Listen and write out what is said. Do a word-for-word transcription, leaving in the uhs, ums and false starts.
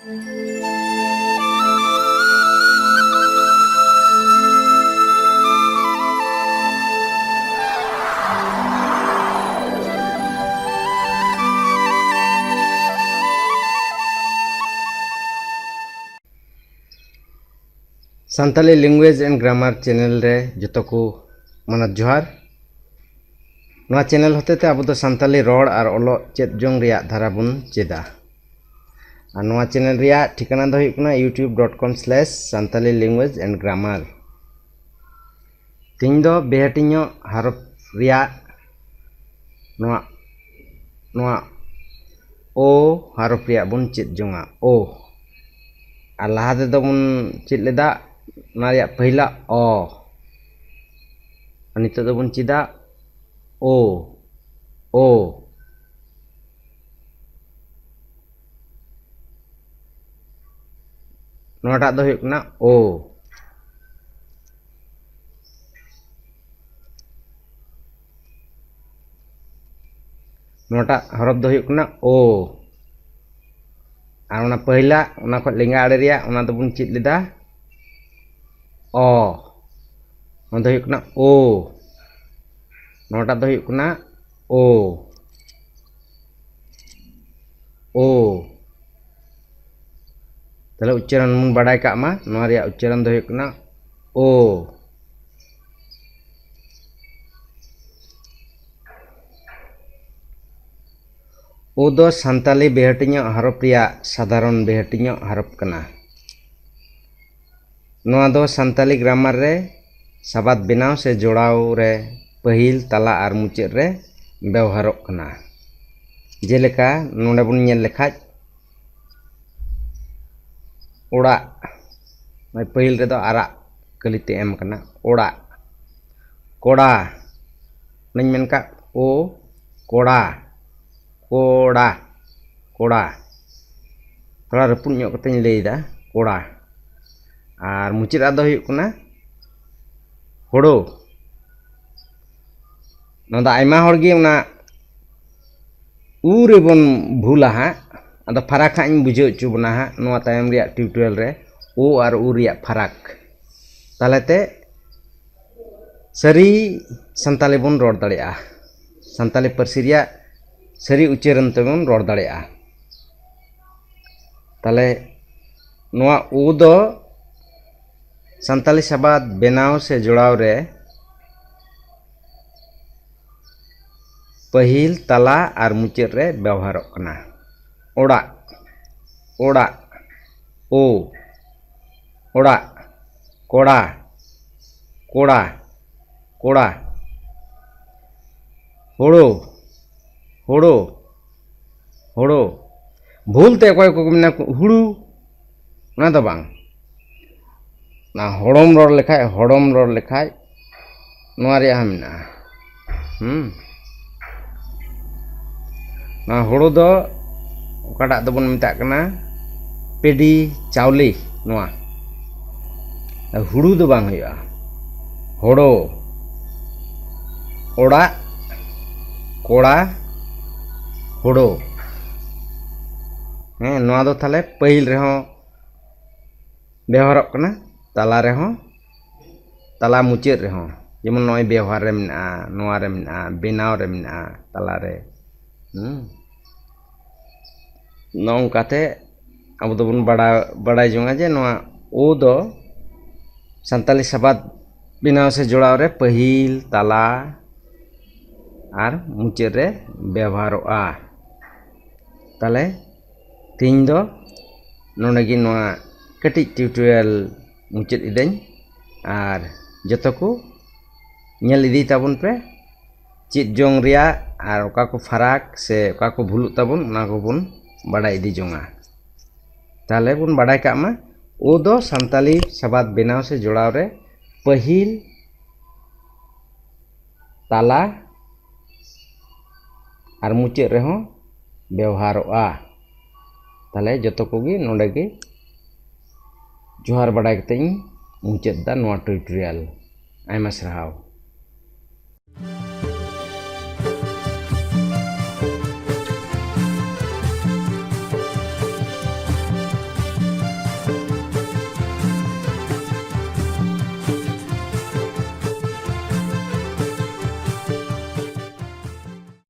Santali Language and Grammar channel ᱨᱮ ᱡᱚᱛᱚ ᱠᱚ ᱢᱟᱱᱚᱛ ᱡᱚᱦᱟᱨ᱾ ᱱᱚᱣᱟ channel ᱦᱚᱛᱮᱛᱮ ᱟᱵᱚ ᱫᱚ ᱥᱟᱱᱛᱟᱞᱤ ᱨᱚᱲ ᱟᱨ ᱚᱞᱚᱜ ᱪᱮᱫ ᱡᱚᱝ ᱨᱮᱭᱟᱜ ᱫᱷᱟᱨᱟ ᱵᱚᱱ ᱪᱮᱫᱟ᱾ ᱟᱨ ᱱᱚᱣᱟ channel ᱨᱮᱭᱟᱜ ᱴᱷᱤᱠᱟᱹᱱᱟ ᱫᱚ ᱦᱩᱭᱩᱜ ᱠᱟᱱᱟ youtube dot com slash santali language and grammar᱾ ᱛᱮᱦᱮᱧ ᱫᱚ ᱵᱮᱦᱟᱹᱴᱤᱧᱚᱜ ᱦᱟᱨᱚᱯ ᱨᱮᱭᱟᱜ ᱱᱚᱣᱟ, ᱱᱚᱣᱟ ᱳ ᱦᱟᱨᱚᱯ ᱨᱮᱭᱟᱜ ᱵᱚᱱ ᱪᱮᱫ ᱡᱚᱝᱟ, ᱳ᱾ ᱟᱨ ᱞᱟᱦᱟ ᱛᱮᱫᱚ ᱵᱚᱱ ᱪᱮᱫ ᱞᱮᱫᱟ ᱚᱱᱟ ᱨᱮᱭᱟᱜ ᱯᱟᱹᱦᱤᱞᱟ ᱚ, ᱟᱨ ᱱᱤᱛᱚᱜ ᱫᱚᱵᱚᱱ ᱪᱮᱫᱟ ᱳ, ᱳ᱾ ᱱᱚᱣᱟᱴᱟᱜ ᱫᱚ ᱦᱩᱭᱩᱜ ᱠᱟᱱᱟ ᱳ᱾ ᱱᱚᱣᱟᱴᱟᱜ ᱦᱚᱨᱚᱯ ᱫᱚ ᱦᱩᱭᱩᱜ ᱠᱟᱱᱟ ᱳ᱾ ᱟᱨ ᱚᱱᱟ ᱯᱟᱹᱦᱤᱞᱟ, ᱚᱱᱟ ᱠᱷᱚᱱ ᱞᱮᱸᱜᱟ ᱟᱲᱮ ᱨᱮᱭᱟᱜ, ᱚᱱᱟ ᱫᱚᱵᱚᱱ ᱪᱮᱫ ᱞᱮᱫᱟ ᱚ᱾ ᱱᱚᱣᱟ ᱫᱚ ᱦᱩᱭᱩᱜ ᱠᱟᱱᱟ ᱳ᱾ ᱱᱚᱣᱟᱴᱟᱜ ᱫᱚ ᱦᱩᱭᱩᱜ ᱠᱟᱱᱟ ᱳ, ᱳ᱾ ᱛᱟᱦᱞᱮ ᱩᱪᱪᱟᱨᱚᱱ ᱵᱚᱱ ᱵᱟᱰᱟᱭ ᱠᱟᱜ ᱢᱟ, ᱱᱚᱣᱟ ᱨᱮᱭᱟᱜ ᱩᱪᱪᱟᱨᱚᱱ ᱫᱚ ᱦᱩᱭᱩᱜ ᱠᱟᱱᱟ ᱳ᱾ ᱳ ᱫᱚ ᱥᱟᱱᱛᱟᱞᱤ ᱵᱮᱦᱟᱹᱴᱤᱧᱚᱜ ᱦᱟᱨᱚᱯ ᱨᱮᱭᱟᱜ ᱥᱟᱫᱷᱟᱨᱚᱱ ᱵᱮᱦᱟᱹᱴᱤᱧᱚᱜ ᱦᱟᱨᱚᱯ ᱠᱟᱱᱟ᱾ ᱱᱚᱣᱟ ᱫᱚ ᱥᱟᱱᱛᱟᱞᱤ ᱜᱨᱟᱢᱟᱨ ᱨᱮ ᱥᱟᱵᱟᱫ ᱵᱮᱱᱟᱣ ᱥᱮ ᱡᱚᱲᱟᱣ ᱨᱮ ᱯᱟᱹᱦᱤᱞ, ᱛᱟᱞᱟ ᱟᱨ ᱢᱩᱪᱟᱹᱫ ᱨᱮ ᱵᱮᱣᱦᱟᱨᱚᱜ ᱠᱟᱱᱟ᱾ ᱡᱮᱞᱮᱠᱟ ᱱᱚᱰᱮ ᱵᱚᱱ ᱧᱮᱞ ᱞᱮᱠᱷᱟᱡ, ᱚᱲᱟᱜ, ᱱᱚᱜᱼᱚᱭ ᱯᱟᱹᱦᱤᱞ ᱨᱮᱫᱚ ᱟᱨᱟᱜ ᱠᱟᱹᱞᱤᱛᱮ ᱮᱢ ᱠᱟᱱᱟ, ᱚᱲᱟᱜ᱾ ᱠᱚᱲᱟ, ᱚᱱᱟᱧ ᱢᱮᱱ ᱠᱟᱜ, ᱳ, ᱠᱚᱲᱟ, ᱠᱚᱲᱟ, ᱠᱚᱲᱟ᱾ ᱛᱷᱚᱲᱟ ᱨᱟᱹᱯᱩᱫ ᱧᱚᱜ ᱠᱟᱛᱮᱧ ᱞᱟᱹᱭᱫᱟ, ᱠᱚᱲᱟ᱾ ᱟᱨ ᱢᱩᱪᱟᱹᱫ ᱟᱜ ᱫᱚ ᱦᱩᱭᱩᱜ ᱠᱟᱱᱟ ᱦᱳᱲᱳ᱾ ᱱᱚᱣᱟ ᱫᱚ ᱟᱭᱢᱟ ᱦᱚᱲ ᱜᱮ ᱚᱱᱟ ᱩ ᱨᱮᱵᱚᱱ ᱵᱷᱩᱞᱟ ᱦᱟᱸᱜ, ᱟᱫᱚ ᱯᱷᱟᱨᱟᱠ ᱦᱟᱸᱜ ᱤᱧ ᱵᱩᱡᱷᱟᱹᱣ ᱦᱚᱪᱚ ᱵᱚᱱᱟ ᱦᱟᱸᱜ ᱱᱚᱣᱟ ᱛᱟᱭᱚᱢ ᱨᱮᱭᱟᱜ ᱴᱤᱭᱩᱴᱳᱨᱤᱭᱟᱞ ᱨᱮ, ᱳ ᱟᱨ ᱩ ᱨᱮᱭᱟᱜ ᱯᱷᱟᱨᱟᱠ᱾ ᱛᱟᱦᱚᱞᱮ ᱛᱮ ᱥᱟᱹᱨᱤ ᱥᱟᱱᱛᱟᱞᱤ ᱵᱚᱱ ᱨᱚᱲ ᱫᱟᱲᱮᱭᱟᱜᱼᱟ, ᱥᱟᱱᱛᱟᱞᱤ ᱯᱟᱹᱨᱥᱤ ᱨᱮᱭᱟᱜ ᱥᱟᱹᱨᱤ ᱩᱪᱪᱟᱨᱚᱱ ᱛᱮᱵᱚᱱ ᱨᱚᱲ ᱫᱟᱲᱮᱭᱟᱜᱼᱟ᱾ ᱛᱟᱦᱚᱞᱮ ᱱᱚᱣᱟ ᱳ ᱫᱚ ᱥᱟᱱᱛᱟᱞᱤ ᱥᱟᱵᱟᱫ ᱵᱮᱱᱟᱣ ᱥᱮ ᱡᱚᱲᱟᱣ ᱨᱮ ᱯᱟᱹᱦᱤᱞ, ᱛᱟᱞᱟ ᱟᱨ ᱢᱩᱪᱟᱹᱫ ᱨᱮ ᱵᱮᱣᱦᱟᱨᱚᱜ ᱠᱟᱱᱟ᱾ ᱚᱲᱟᱜ, ᱚᱲᱟᱜ, ᱳ, ᱚᱲᱟᱜ, ᱠᱚᱲᱟ, ᱠᱚᱲᱟ, ᱠᱚᱲᱟ, ᱦᱳᱲᱳ, ᱦᱳᱲᱳ, ᱦᱳᱲᱳ᱾ ᱵᱷᱩᱞ ᱛᱮ ᱚᱠᱚᱭ ᱠᱚᱠᱚ ᱢᱮᱱᱟ ᱦᱩᱲᱩ, ᱚᱱᱟ ᱫᱚ ᱵᱟᱝ᱾ ᱚᱱᱟ ᱦᱚᱲᱚᱢ ᱨᱚᱲ ᱞᱮᱠᱷᱟᱡ, ᱦᱚᱲᱚᱢ ᱨᱚᱲ ᱞᱮᱠᱷᱟᱡ ᱱᱚᱣᱟ ᱨᱮᱭᱟᱜ ᱦᱚᱸ ᱢᱮᱱᱟᱜᱼᱟ᱾ ᱦᱩᱸ᱾ ᱱᱚᱣᱟ ᱦᱳᱲᱳ ᱫᱚ ᱚᱠᱟᱴᱟᱜ ᱫᱚᱵᱚᱱ ᱢᱮᱛᱟᱜ ᱠᱟᱱᱟ? ᱯᱮᱰᱤ ᱪᱟᱣᱞᱮ᱾ ᱱᱚᱣᱟ ᱦᱩᱲᱩ ᱫᱚ ᱵᱟᱝ ᱦᱩᱭᱩᱜᱼᱟ, ᱦᱳᱲᱳ᱾ ᱚᱲᱟᱜ, ᱠᱚᱲᱟ, ᱦᱳᱲᱳ᱾ ᱦᱮᱸ, ᱱᱚᱣᱟ ᱫᱚ ᱛᱟᱦᱞᱮ ᱯᱟᱹᱦᱤᱞ ᱨᱮᱦᱚᱸ ᱵᱮᱣᱦᱟᱨᱚᱜ ᱠᱟᱱᱟ, ᱛᱟᱞᱟ ᱨᱮᱦᱚᱸ, ᱛᱟᱞᱟ ᱢᱩᱪᱟᱹᱫ ᱨᱮᱦᱚᱸ᱾ ᱡᱮᱢᱚᱱ ᱱᱚᱜᱼᱚᱭ ᱵᱮᱣᱦᱟᱨ ᱨᱮ ᱢᱮᱱᱟᱜᱼᱟ, ᱱᱚᱣᱟ ᱨᱮ ᱢᱮᱱᱟᱜᱼᱟ, ᱵᱮᱱᱟᱣ ᱨᱮ ᱢᱮᱱᱟᱜᱼᱟ, ᱛᱟᱞᱟ ᱨᱮ᱾ ᱦᱩᱸ᱾ ᱱᱚᱜᱼᱚ ᱱᱚᱝᱠᱟᱛᱮ ᱟᱵᱚ ᱫᱚᱵᱚᱱ ᱵᱟᱲᱟ-, ᱵᱟᱲᱟᱭ ᱡᱚᱝᱟ ᱡᱮ ᱱᱚᱣᱟ ᱳ ᱫᱚ ᱥᱟᱱᱛᱟᱞᱤ ᱥᱟᱵᱟᱫ ᱵᱮᱱᱟᱣ ᱥᱮ ᱡᱚᱲᱟᱣ ᱨᱮ ᱯᱟᱹᱦᱤᱞ, ᱛᱟᱞᱟ ᱟᱨ ᱢᱩᱪᱟᱹᱫ ᱨᱮ ᱵᱮᱣᱦᱟᱨᱚᱜᱼᱟ᱾ ᱛᱟᱦᱞᱮ ᱛᱮᱦᱮᱧ ᱫᱚ ᱱᱚᱰᱮ ᱜᱮ ᱱᱚᱣᱟ ᱠᱟᱹᱴᱤᱡ ᱴᱤᱭᱩᱴᱳᱨᱤᱭᱟᱞ ᱢᱩᱪᱟᱹᱫ ᱤᱫᱟᱹᱧ, ᱟᱨ ᱡᱚᱛᱚ ᱠᱚ ᱧᱮᱞ ᱤᱫᱤᱭ ᱛᱟᱵᱚᱱ ᱯᱮ᱾ ᱪᱮᱫ ᱡᱚᱝ ᱨᱮᱭᱟᱜ ᱟᱨ ᱚᱠᱟ ᱠᱚ ᱯᱷᱟᱨᱟᱠ ᱥᱮ ᱚᱠᱟ ᱠᱚ ᱵᱷᱩᱞᱩᱜ ᱛᱟᱵᱚᱱ, ᱚᱱᱟ ᱠᱚᱵᱚᱱ ᱵᱟᱰᱟᱭ ᱤᱫᱤ ᱡᱚᱝᱟ᱾ ᱛᱟᱦᱞᱮ ᱵᱚᱱ ᱵᱟᱰᱟᱭ ᱠᱟᱜ ᱢᱟ, ᱳ ᱫᱚ ᱥᱟᱱᱛᱟᱞᱤ ᱥᱟᱵᱟᱫ ᱵᱮᱱᱟᱣ ᱥᱮ ᱡᱚᱲᱟᱣ ᱨᱮ ᱯᱟᱹᱦᱤᱞ, ᱛᱟᱞᱟ ᱟᱨ ᱢᱩᱪᱟᱹᱫ ᱨᱮᱦᱚᱸ ᱵᱮᱣᱦᱟᱨᱚᱜᱼᱟ᱾ ᱛᱟᱦᱞᱮ ᱡᱚᱛᱚ ᱠᱚᱜᱮ ᱱᱚᱰᱮ ᱜᱮ ᱡᱚᱦᱟᱨ ᱵᱟᱰᱟᱭ ᱠᱟᱛᱮ ᱤᱧ ᱢᱩᱪᱟᱹᱫ ᱮᱫᱟ ᱱᱚᱣᱟ ᱴᱤᱭᱩᱴᱳᱨᱤᱭᱟᱞ᱾ ᱟᱭᱢᱟ ᱥᱟᱨᱦᱟᱣ᱾